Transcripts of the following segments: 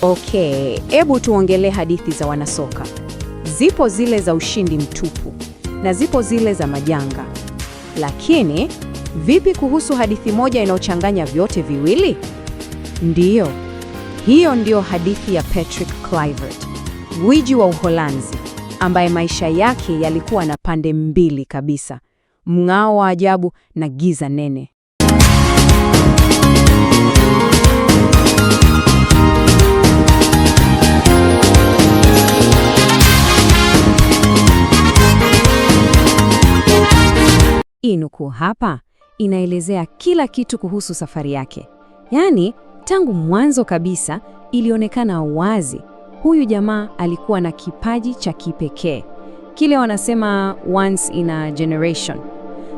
Okay, hebu tuongelee hadithi za wanasoka. Zipo zile za ushindi mtupu na zipo zile za majanga. Lakini vipi kuhusu hadithi moja inayochanganya vyote viwili? Ndiyo, hiyo ndiyo hadithi ya Patrick Kluivert, gwiji wa Uholanzi, ambaye maisha yake yalikuwa na pande mbili kabisa: mng'ao wa ajabu na giza nene. Nukuu hapa inaelezea kila kitu kuhusu safari yake. Yaani, tangu mwanzo kabisa ilionekana wazi huyu jamaa alikuwa na kipaji cha kipekee, kile wanasema once in a generation.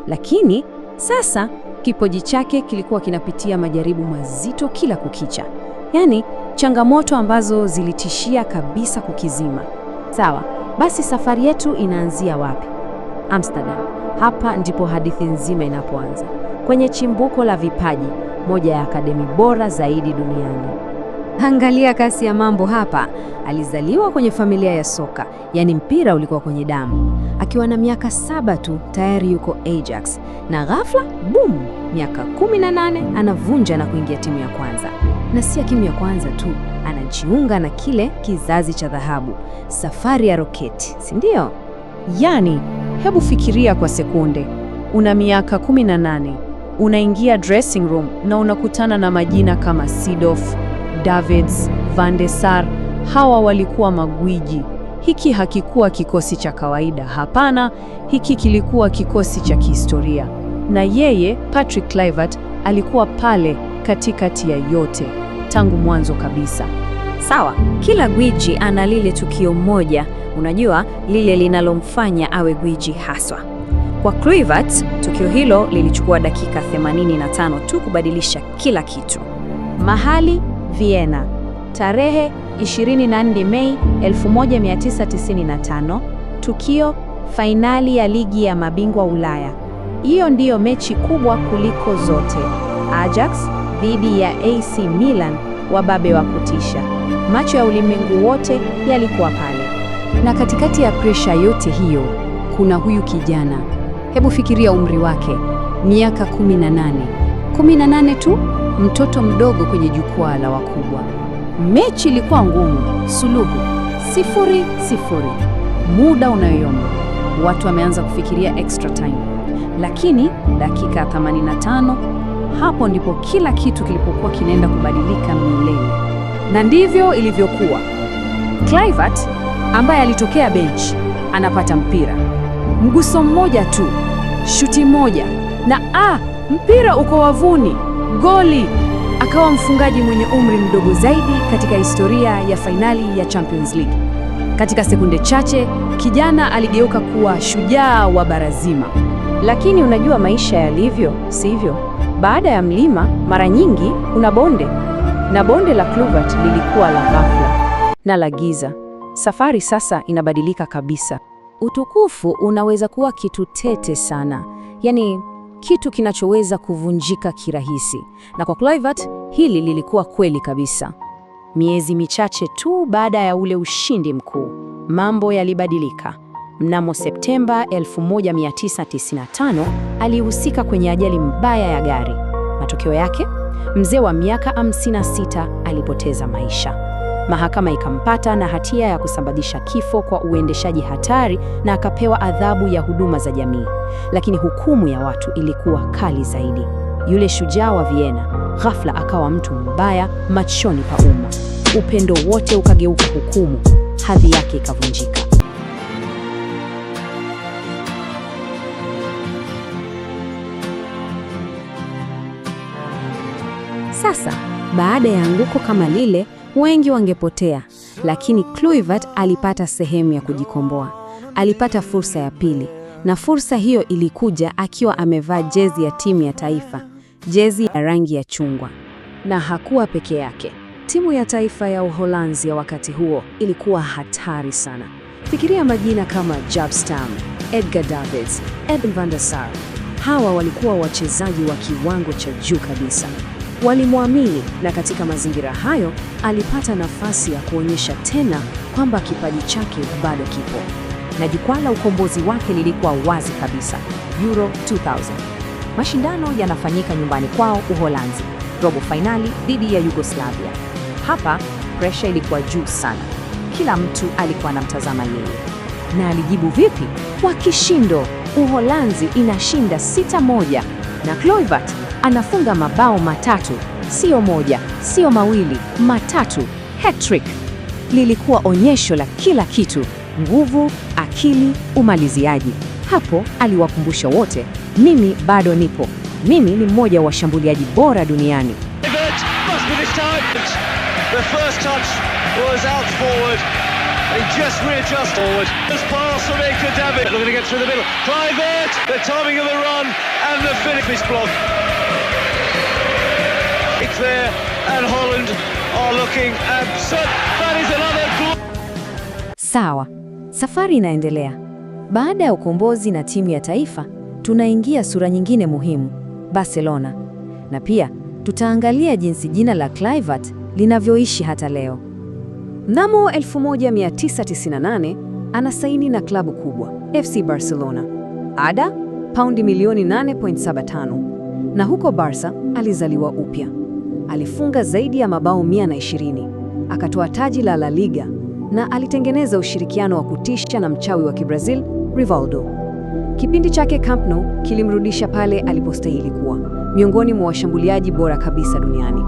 Lakini sasa kipaji chake kilikuwa kinapitia majaribu mazito kila kukicha, yaani changamoto ambazo zilitishia kabisa kukizima. Sawa, basi safari yetu inaanzia wapi? Amsterdam. Hapa ndipo hadithi nzima inapoanza, kwenye chimbuko la vipaji, moja ya akademi bora zaidi duniani. Angalia kasi ya mambo hapa. Alizaliwa kwenye familia ya soka, yaani mpira ulikuwa kwenye damu. Akiwa na miaka 7 tu tayari yuko Ajax, na ghafla boom, miaka 18 anavunja na kuingia timu ya kwanza. Na si timu ya kwanza tu, anajiunga na kile kizazi cha dhahabu, safari ya roketi, si ndio? Yaani, hebu fikiria kwa sekunde. Una miaka 18, unaingia dressing room na unakutana na majina kama Seedorf, Davids, Van der Sar. Hawa walikuwa magwiji. Hiki hakikuwa kikosi cha kawaida, hapana. Hiki kilikuwa kikosi cha kihistoria, na yeye Patrick Kluivert alikuwa pale katikati ya yote tangu mwanzo kabisa. Sawa, kila gwiji ana lile tukio moja, unajua lile linalomfanya awe gwiji haswa. Kwa Kluivert, tukio hilo lilichukua dakika 85 tu kubadilisha kila kitu. Mahali Vienna, tarehe 24 Mei 1995, tukio fainali ya ligi ya mabingwa Ulaya. Hiyo ndiyo mechi kubwa kuliko zote, Ajax dhidi ya AC Milan, wababe wa kutisha. Macho ya ulimwengu wote yalikuwa pale. Na katikati ya presha yote hiyo, kuna huyu kijana. Hebu fikiria umri wake, miaka 18. 18 tu, mtoto mdogo kwenye jukwaa la wakubwa. Mechi ilikuwa ngumu, suluhu 0-0, muda unayoyoma, watu wameanza kufikiria extra time, lakini dakika 85, hapo ndipo kila kitu kilipokuwa kinaenda kubadilika milele. Na ndivyo ilivyokuwa. Kluivert ambaye alitokea bench anapata mpira, mguso mmoja tu, shuti moja, na mpira uko wavuni, goli! Akawa mfungaji mwenye umri mdogo zaidi katika historia ya fainali ya Champions League. Katika sekunde chache, kijana aligeuka kuwa shujaa wa bara zima. Lakini unajua maisha yalivyo, sivyo? Baada ya mlima mara nyingi kuna bonde, na bonde la Kluivert lilikuwa la ghafla na la giza. Safari sasa inabadilika kabisa. Utukufu unaweza kuwa kitu tete sana, yaani kitu kinachoweza kuvunjika kirahisi, na kwa Kluivert hili lilikuwa kweli kabisa. Miezi michache tu baada ya ule ushindi mkuu, mambo yalibadilika. Mnamo Septemba 1995 alihusika kwenye ajali mbaya ya gari. Matokeo yake, mzee wa miaka 56 alipoteza maisha. Mahakama ikampata na hatia ya kusababisha kifo kwa uendeshaji hatari na akapewa adhabu ya huduma za jamii. Lakini hukumu ya watu ilikuwa kali zaidi. Yule shujaa wa Vienna ghafla akawa mtu mbaya machoni pa umma. Upendo wote ukageuka hukumu, hadhi yake ikavunjika. Sasa, baada ya anguko kama lile, wengi wangepotea, lakini Kluivert alipata sehemu ya kujikomboa. Alipata fursa ya pili, na fursa hiyo ilikuja akiwa amevaa jezi ya timu ya taifa, jezi ya rangi ya chungwa. Na hakuwa peke yake. Timu ya taifa ya Uholanzi ya wakati huo ilikuwa hatari sana. Fikiria majina kama Jaap Stam, Edgar Davids, Edwin van der Sar. Hawa walikuwa wachezaji wa kiwango cha juu kabisa. Walimwamini, na katika mazingira hayo alipata nafasi ya kuonyesha tena kwamba kipaji chake bado kipo. Na jukwaa la ukombozi wake lilikuwa wazi kabisa, Euro 2000. Mashindano yanafanyika nyumbani kwao Uholanzi, robo fainali dhidi ya Yugoslavia. Hapa presha ilikuwa juu sana, kila mtu alikuwa anamtazama yeye. Na alijibu vipi? Kwa kishindo. Uholanzi inashinda 6-1 na Kluivert anafunga mabao matatu, sio moja, sio mawili, matatu, hat-trick. Lilikuwa onyesho la kila kitu: nguvu, akili, umaliziaji. Hapo aliwakumbusha wote, mimi bado nipo, mimi ni mmoja wa washambuliaji bora duniani. Kluivert must be this time. The first touch was out forward. He just readjusted forward. This pass from Edgar David looking to get through the middle. Kluivert, the timing of the run and the finish block. It's there, and Holland are looking absurd. That is another goal. Sawa, safari inaendelea. Baada ya ukombozi na timu ya taifa, tunaingia sura nyingine muhimu, Barcelona. Na pia tutaangalia jinsi jina la Kluivert linavyoishi hata leo. Mnamo 1998 anasaini na klabu kubwa FC Barcelona. Ada paundi milioni 8.75. Na huko Barca alizaliwa upya. Alifunga zaidi ya mabao 120, akatoa taji la La Liga na alitengeneza ushirikiano wa kutisha na mchawi wa Kibrazil Rivaldo. Kipindi chake Camp Nou kilimrudisha pale alipostahili kuwa, miongoni mwa washambuliaji bora kabisa duniani.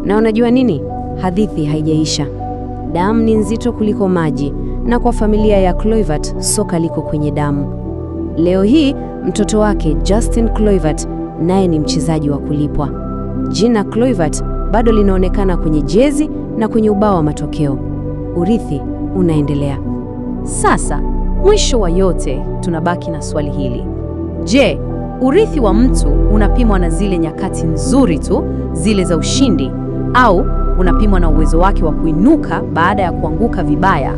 Na unajua nini? Hadithi haijaisha. Damu ni nzito kuliko maji, na kwa familia ya Kluivert soka liko kwenye damu. Leo hii mtoto wake Justin Kluivert naye ni mchezaji wa kulipwa. Jina Kluivert bado linaonekana kwenye jezi na kwenye ubao wa matokeo. Urithi unaendelea. Sasa, mwisho wa yote, tunabaki na swali hili. Je, urithi wa mtu unapimwa na zile nyakati nzuri tu, zile za ushindi, au unapimwa na uwezo wake wa kuinuka baada ya kuanguka vibaya?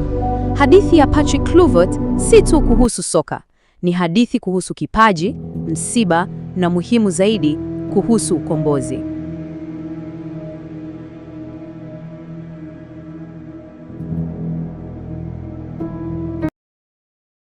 Hadithi ya Patrick Kluivert si tu kuhusu soka, ni hadithi kuhusu kipaji, msiba na muhimu zaidi, kuhusu ukombozi.